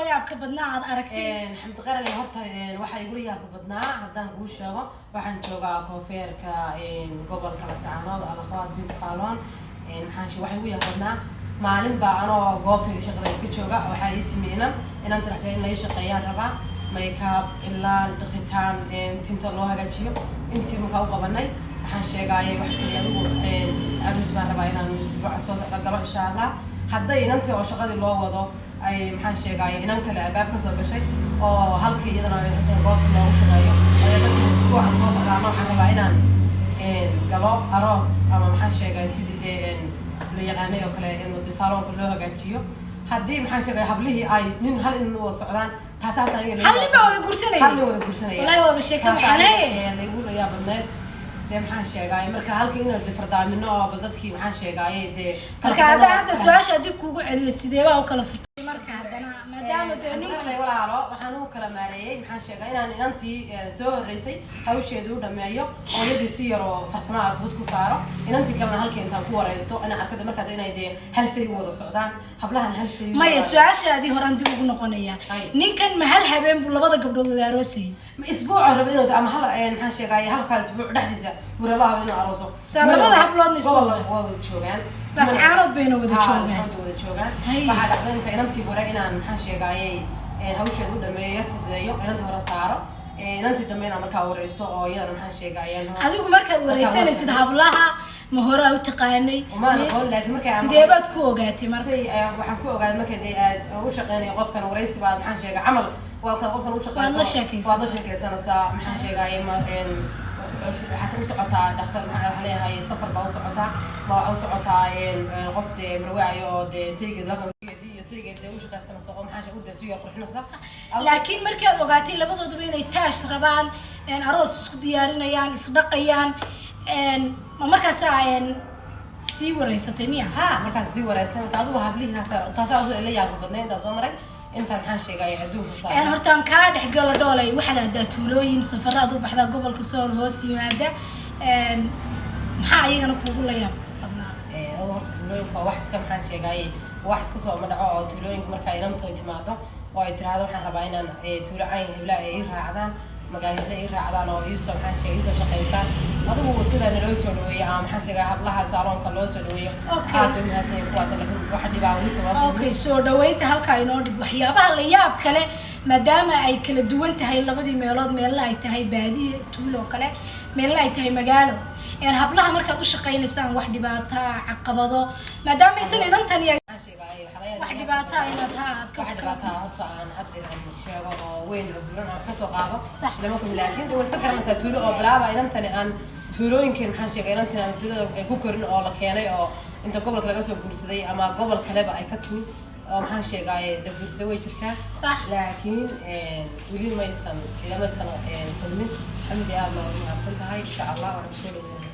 kugula yaabka badnaa aad aragtay? Xamdi Qaran, horta waxaa igula yaabka badnaa haddaan kuu sheego, waxaan joogaa koonfeerka gobolka Laascaanood, Al-Akhwaat Beauty Salon. Waxaa igu yaab badnaa, maalin baa anoo goobtayda shaqada iska jooga, waxaa ii timi inan. Inanta raxtay in laga shaqeeyaan rabaa, makeup, cilaan, dhaqitaan, tinta loo hagaajiyo. Intii markaa u qabanay, waxaan sheegaayay wax kaliya, adigu aroos baan rabaa inaan usbuuca soo socda galo, insha Allah. Hadday inantii oo shaqadii loo wado ay, maxaan sheegaayay, inan kale albaab ka soo gashay oo halkii iyadana ay rabtay goobta loogu shaqeeyo. Ayaa dadkii usbuucan soo socda ama waxaan rabaa inaan galo aroos ama, maxaan sheegay, sidii dee la yaqaanay oo kale in de saloonka loo hagaajiyo. Haddii, maxaan sheegay, hablihii ay nin hal nin wada socdaan, taas hata aniga Hal nin baa wada guursanaya? Hal nin wada guursanaya. Wallahi waaba sheeko Taas maxanee. aniga, laygu layaab badneed dee, maxaan sheegaay, marka halkii inaad de fardaamino oo bal dadkii, maxaan sheegaayay, dee Marka hadda su-aasha dib kuugu celiyo, sidee baa u kala furtay marka haddana, maadaama dee ninku Ninka walaalo waxaan u kala maareeyey, maxaan sheegay, inaan inantii soo horreysay hawsheedu u dhameeyo oo iyadii si yar oo farsamaha fudud ku saaro, inantii kalena halkii intaan ku wareysto inaan arkada markaad inay dee hal say u wada socdaan, hablahan hal say u Maya, su-aashaadii horaan dib ugu noqonaya. Ay. Ninkan ma hal habeen buu labada gabdhood wada aroosayay? Isbuuca raba inuu ama hal maxaan sheegay, halkaa isbuuc dhexdiisa buu rabaa inuu arooso. Saa labada habloodna isma Gobol wada. waa wada joogaan. Laascaanood bayna wada Haa, joogaan. Laascaanood wada joogaan. Hay. Waxaa dhacday marka inantii hore inaan, maxaan sheegaayay, hawsheeda u dhameeyo, fududeeyo, inantii hore saaro, inantii dambe inaan markaa wareysto oo iyadana, maxaan sheegaayay, Adigu markaad wareysanaysid hablaha, ma hore u taqaanay? Uma aqoon, laakiin markay Sidee baad ku ogaatay marka? Say waxaan ku ogaaday marka dee aad u shaqeynayo qofkan, wareysi baad, maxaan sheegay, camal waa kaad qofkan u shaqeyso. Waad la sheekaysan. Waad la sheekaysanaysaa, maxaan sheegaaye, ma waxaad u socotaa dhakhtar, maxaa leeyahay, safar baa u socotaa, ma waxaa u socotaa qof dee marwaayo oo dee saygeed halkan iyo saygeed dee u shaqaysanaysa oo, maxaa sheeg, u dee si yar qurxinaysa. Laakiin markaad ogaatay labadooduba inay taash rabaan, aroos isku diyaarinayaan, isdhaqayaan, ma markaasaa sii wareysatay miya? Ha, markaas sii wareystay. Marka adigu hablihii taasaa la yaabo badnay intaan soo maray, intaan, maxaan sheegaya, adduunka saaran. Hortaan kaa dhex galo, Dhoolay, waxaad aadaa tuulooyin, safaraad u baxdaa gobolka Sool hoos yimaada. Maxaa iyagana kuugu la yaab badnaa? Oo horta tuulooyinka waa wax iska, maxaan sheegaaye, wax iska soo ma dhaco oo tuulooyinka marka inantu ay timaado oo ay tiraahdo waxaan rabaa inaan tuulo cayn hebla ay ii raacdaan, magaalo hebla ii raacdaan oo iisoo, maxaan sheegay, iisoo shaqaysaan, adigu sida naloo soo dhaweeyo ama, maxaan sheegay, hablaha saaloonka loo soo dhaweeyo, aad bay mahadsan yihiin kuwaas, laakiin waxa dhibaa weli kama. Okay, soo dhaweynta halkaa inoo dhig. Waxyaabaha la yaab kale, maadaama ay kala duwan tahay labadii meelood, meelna ay tahay baadiye, tuulo oo kale, meelna ay tahay magaalo, hablaha markaad u shaqaynaysaan, wax dhibaata, caqabado, maadaama aysan inantani Maxaan sheegaaye, waxaa laga wax dhibaata inaad ha aad ka wax dhibaata horta aan hadda aan sheego oo weyn oo buran aan kasoo qaado lama kulmi, laakiin de way iska garanaysaa tuulo oo bilaaba inantani aan tuulooyinkeen, maxaan sheegay, inantani aan tuulada ay ku korin oo la keenay oo inta gobolka laga soo guursaday ama gobol kaleba ay ka timi oo, maxaan sheegaaye, la guursaday, way jirtaa. Laakiin weli maysan ilamaysan kulmin. Xamdi, aad baa mahadsan tahay. Insha Allah waan kusoo dhaweynaa.